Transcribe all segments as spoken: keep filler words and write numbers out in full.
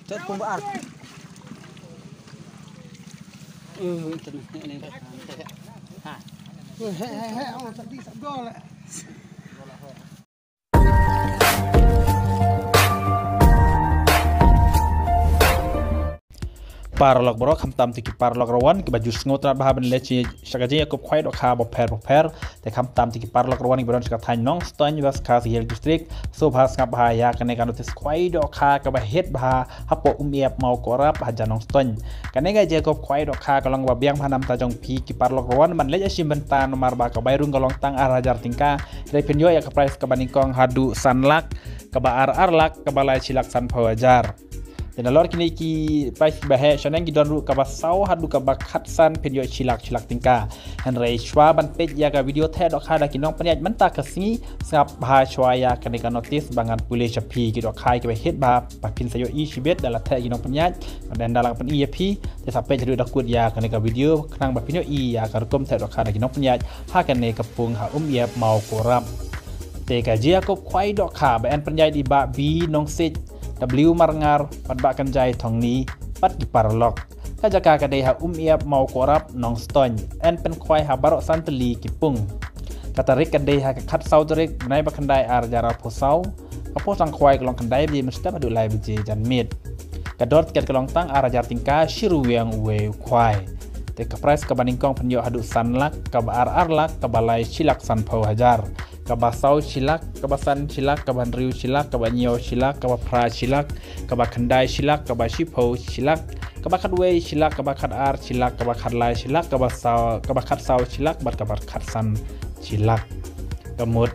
Tet pung ba ar. Uh, internet ni. Ha. Uh, he, he, he, oh, tadi sab gol. Paralok baroh, khamtam te ki paralok rawan kiba ju sngewtynnat bha ban leit sha ka jingïakob khwai dohkha bapher bapher. Te khamtam te ki paralok rawan kiba don sha ka thaiñ Nongstoiñ, West Khasi Hills District, sngewbha sngap bha ïa kane ka notis khwai dohkha kaba hit bha hapoh Umïap Mawkohrap hajan Nongstoiñ. Kane ka jingïakob khwai dohkha ka long kaba biang bha namar jong phi ki paralok rawan ban leit shim bynta namar ba ka bai rung ka long tang ar hajar tyngka. Hynrei phin ïoh ïa ka prize kaba nyngkong haduh san lak, kaba ar ar lak, kaba lai shi lak sanphew hajar. Te nalor kine ki prize kiba heh shane ki don ruh kaba saw haduh kaba khatsan phin ïoh shi lak shi lak tyngka. Hynrei shuwa ban peit ïa ka video theh dohkha da ki nongpynïaid mynta ka sngi, sngap bha shuwa ïa kane ka notis ba ngan pule sha phi ki dohkha kiba hit bha, ba phin sa ïohi shibit da la theh ki nongpynïaid. Bad ynda la pyni ïa phi, te sa peit haduh da kut ïa kane ka video khnang ba phin ïohi ïa ka rukom theh dohkha da ki nongpynïaid ha kane ka pung ha Umïap Mawkohrap. Te ka jingïakob khwai dohkha ba yn pynïaid da i Bah B Nongsiej, W Marngar bad Bah Kynjai Thongni bad ki paralok. Ka jaka ka dei ha Umïap Mawkohrap Nongstoiñ. Yn pynkhwai ha baroh san tylli ki pung. Ka tarik ka dei ha ka khatsaw tarik bnai ba khyndai ar hajar arphew saw. Ka por sdang khwai ka long khyndai baje mynstep haduh lai baje janmiet. Ka dor tiket ka long tang ar hajar tyngka shi ryngwiang uwei u khwai. Te ka prize kaba nyngkong phin ïoh haduh san lak, kaba ar ar lak, kaba lai shi lak sanphew hajar, kaba saw shi lak, kaba san shi lak, kaba hynriew shi lak, kaba hynñiew shi lak, kaba phra shi lak, kaba khyndai shi lak, kaba shiphew shi lak, kaba khatwei shi lak, kaba khatar shi lak, kaba khatlai shi lak, kaba saw, kaba khatsaw shi lak bad kaba khatsan shi lak. Ka mut,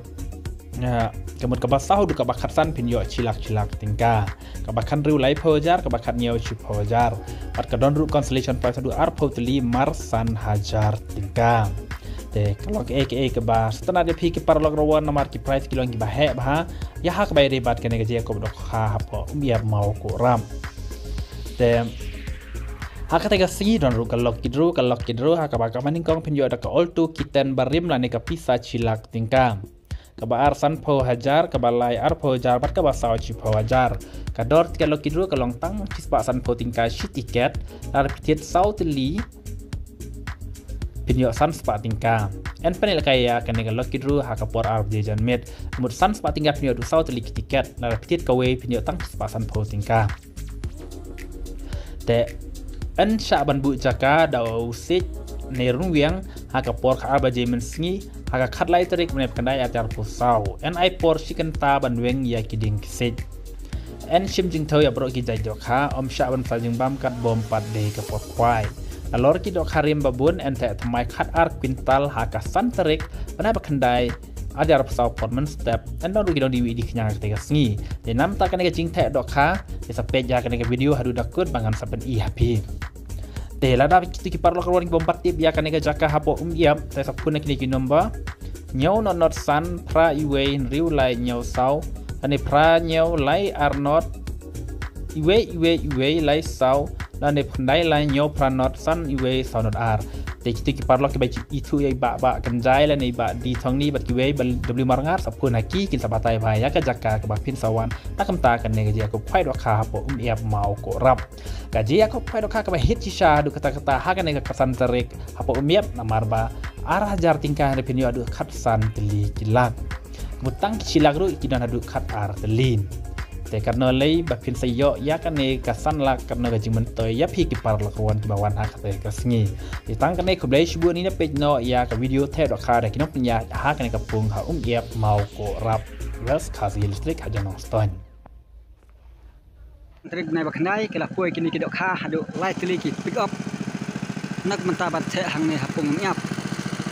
eh, ka mut kaba saw haduh kaba khatsan phin ïoh shi lak shi lak tyngka. Kaba khathynriew laiphew hajar, kaba khathynñiew shiphew hajar. Bad ka don ruh consolation prize haduh arphew tylli mar san hajar tyngka. Te ka long kaei kaei kaba sngewtynnat ïa phi ki paralok rawan namar ki prize ki long kiba heh bha ïa ha kaba ïadei bad kane ka jingïakob dohkha hapoh Umïap Mawkohrap. Te ha kata ka sngi don ruh ka lucky draw, ka lucky draw ha kaba kaba nyngkong phin ïoh da ka Alto K ten barim lane ka pisa shi lak tyngka. Kaba ar sanphew hajar, kaba lai arphew hajar bad kaba saw shiphew hajar. Ka dor tiket lucky draw ka long tang shispah sanphew tyngka shi tiket. Lada phi thied saw tylli phin ïoh san spah tyngka. Yn pynlehkai ïa kane ka lucky draw ha ka por ar baje janmiet. Mut san spah tyngka phin ïoh haduh saw tylli ki tiket. Lada phi thied kawei phin ïoh tang shispah sanphew tyngka. Te yn shah ban buh jaka da u siej ne ryngwiang ha ka por khatar baje mynsngi ha ka khatlai tarik bnai ba khyndai arhajar arphew saw. Yn ai por shi kynta ban weng ïa ki dieng ki siej. Yn shim jingthew ïa baroh ki jait dohkha, ym shah ban sa jingbam katba ym pat dei ka por khwai. Nalor ki dohkha rim babun yn theh thymmai khatar kwintal ha ka san tarik bnai ba khyndai arhajar arphew saw por mynstep. Yn don ruh ki don dieng ki dieng khñiang ha kata ka sngi. Te namar kane ka jingtheh dohkha, te sa peit ïa kane ka video haduh da kut ba ngan sa pyni ha phi. Te lada kito ki paralok rawan ki bym pat tip ïa kane ka jaka hapoh Umïap, te sa phone na kine ki number: hynñiew not not san phra iwei hynriew lai hynñiew saw, lane phra hynñiew lai ar not iwei iwei iwei lai saw, lane khyndai lai hynñiew phra not san iwei saw not ar. Te kito ki paralok kiba ithuh ïa i Bah Bah Kynjai lane i Bah D Thongni bad kiwei, Bah W Marngar, sa phone ha ki, kin sa batai bha ïa ka jaka kaba phin sa wan na ka bynta kane ka jingïakob khwai dohkha hapoh Umïap Mawkohrap. Ka jingïakob khwai dohkha kaba hit shisha haduh katta katta ha kane ka khatsan tarik hapoh Umïap namar ba ar hajar tyngka, hynrei phin ïoh haduh khatsan tylli ki lak. Mut tang ki shi lak ruh ki don haduh khatar tylli. Te katno lei ba phin sa ïoh ïa kane ka san lak, katno ka jingmyntoi ïa phi ki paralok rawan kiba wan ha kata ka sngi. Te tang kane, khublei shibun, ngin ïa peit noh ïa ka video theh dohkha da ki nongpynïaid ha kane ka pung ha Umïap Mawkohrap, West Khasi Hills District, hajan Nongstoiñ. Tarik bnai ba khyndai ki la poi kine ki dohkha haduh lai tylli ki pick up na ka bynta ban theh hangne ha pung Umïap.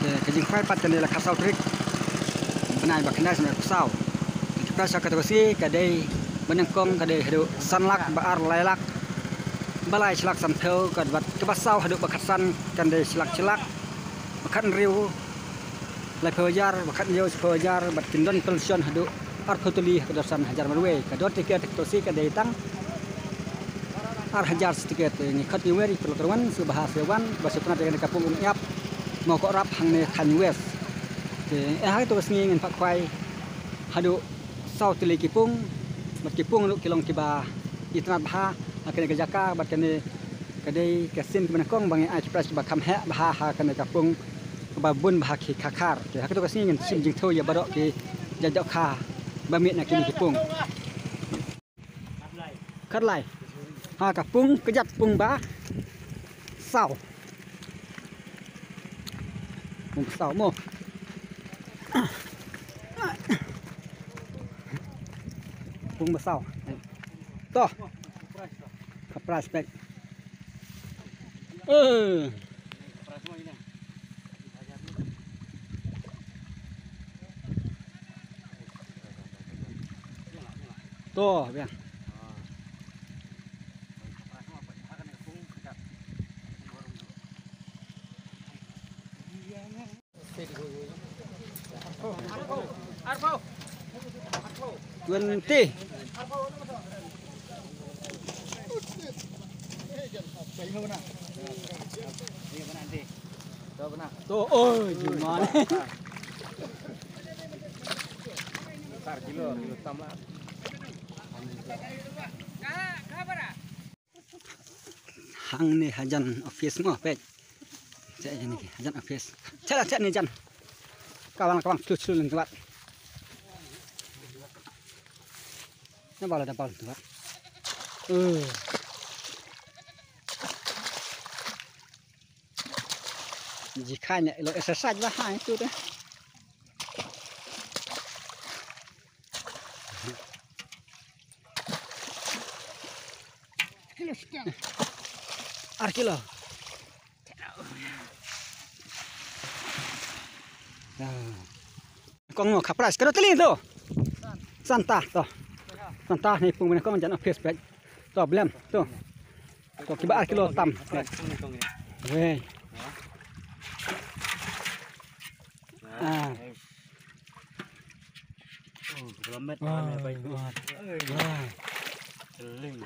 Te ka jingkhwai pat kane la khatsaw tarik bnai ba khyndai snem arphew saw. Te ka prize ha kata ka sngi ka dei, ba nyngkong ka dei haduh san lak, ba ar lai lak, ba lai shi lak sanphew, ka bad kaba saw haduh ba khatsan kan dei shi lak shi lak, ba khathynriew laiphew hajar, ba khathynñiew shiphew hajar, bad kin don consolation haduh arphew tylli ha ka dor san hajar marwei. Ka dor tiket ha kata ka sngi ka dei tang ar hajar shi tiket. Te ngi khot ngi wer ïa ki paralok rawan, sngewbha sa wan, ba sngewtynnat ïa kane ka pung Umïap Mawkohrap hangne thaiñ West. Te ha kata ka sngi ngin phah khwai haduh saw tylli ki pung. Ki pung ruh ki long kiba itynnad bha ha kane ka jaka, bad kane ka dei ka sien kaba nyngkong ba ngi ai ki prize kiba kham heh bha ha kane ka pung kaba bun bha ki khakhar. Te ha kato ka sngi ngin shim jingthew ïa baroh ki jait dohkha ba mih na kine ki pung. Khatlai. Ha ka pung kjat, pung ba saw. Pung ba saw mo. Pung ba saw. To. Ka prize pek. Eh. To, biang. Twenty. To, oi, jumpa. Hangne hajan office mo, pek. Cek ni hajan office. Cek lah, cek ni jan. Kawan, kawan, cek, cek ni tempat. Ni bala dah bala tempat. Eh. Jikan ya, lo exercise lah, ha, itu deh. Kilo sekian. Ar kilo. Kong mo khapras. Kano teli tu? Santa tu. Santa ni pung bini kong jan office pek. Tu belum tu. Tu kiba ar kilo tam. Weh. Ah. Oh, gelomet. Wah, wah. Wah. Keling.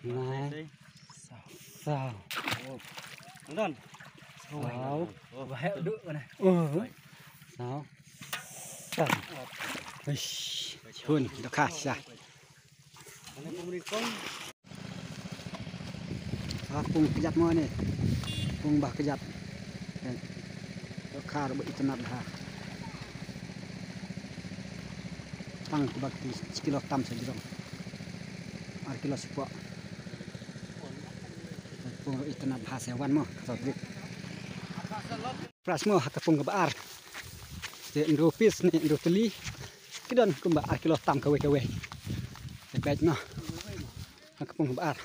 Nai. Saw. Oh. Nonton. Saw. Oh. Bahaya duk mana? Oh. Saw. Saw. Eish. Hun, dohkha sha. Ha pung kjat mo ne. Pung ba kjat. Dohkha ba itynnad bha. Tang ba ki kilo tam sa jrong. Ar kilo sipok. Pung ba itynnad bha sa wan mo. Ka sa trik. Prize mo ha ka pung kaba ar. Te hynriew piece ne hynriew tylli. Ki don kumba ar kilo tam kawei kawei. Te peit noh. Ha ka pung kaba ar.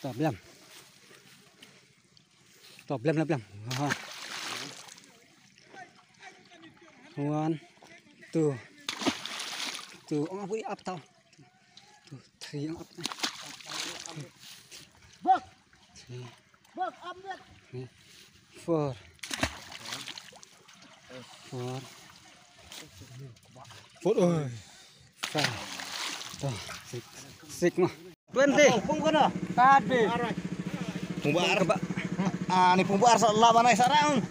To blem. To blem, blem, blem. Ha. One, two. Two. Ong abu ap tau. Two, three, ong ap. Bak. Three. Bak, ambil. Three. Four. Four. Four. Oh. Five. Tuh, six. Six mah. Twenty. Pung kono. Tadi. Pung ba ar. Kaba. Ah, ni pung ba ar sa la banai sarang.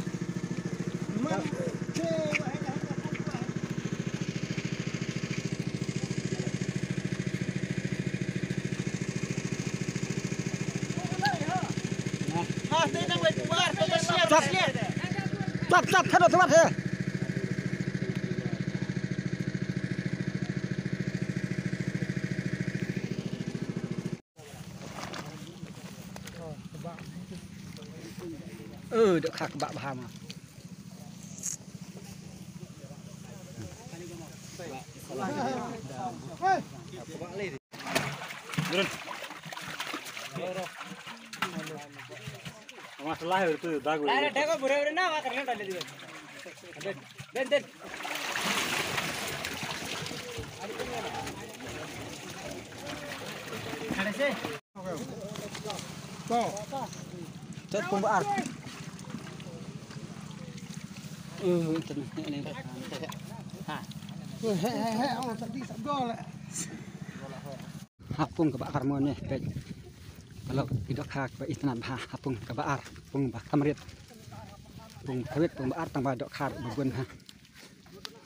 Tap, tap, tap, tap, tap. Ơ, dohkha kaba bha ma. Masalah itu dagu. Lah, ada kok bure-bure na, makan kan tadi dia. Den, den. Ada sih. Tet pung ba ar. Uh, internet ni. Ha. He, he, he, oh, tadi sabdol. Ha pung kaba ar mo ne, peit. Ka long ki dohkha kaba itynnad bha, ha pung kaba ar, pung ba kham rit. Pung kawei, pung ba ar tang ba dohkha ba bun ha.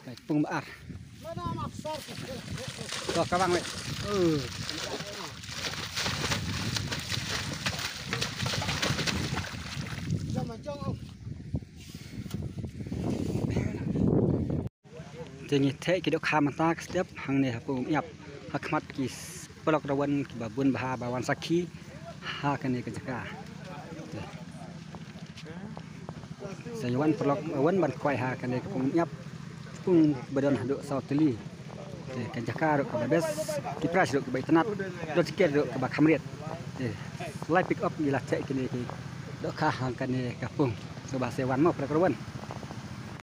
Peit pung ba ar. To ka bang wei. Te ngi theh ki dohkha mynta ka step hangne ha Pung Ïap, ha khmat ki paralok rawan kiba bun bha ba wan sakhi ha kane ka jaka. Te sa ïa wan paralok rawan ban khwai ha kane ka Pung Ïap, pung ba don haduh saw tylli. Te ka jaka ruh kaba best, ki price ruh kiba itynnat, don tiket ruh kaba kham rit. Te lai pick up ngi la theh kine ki dohkha ha kane ka pung. So ba sa wan mo paralok rawan.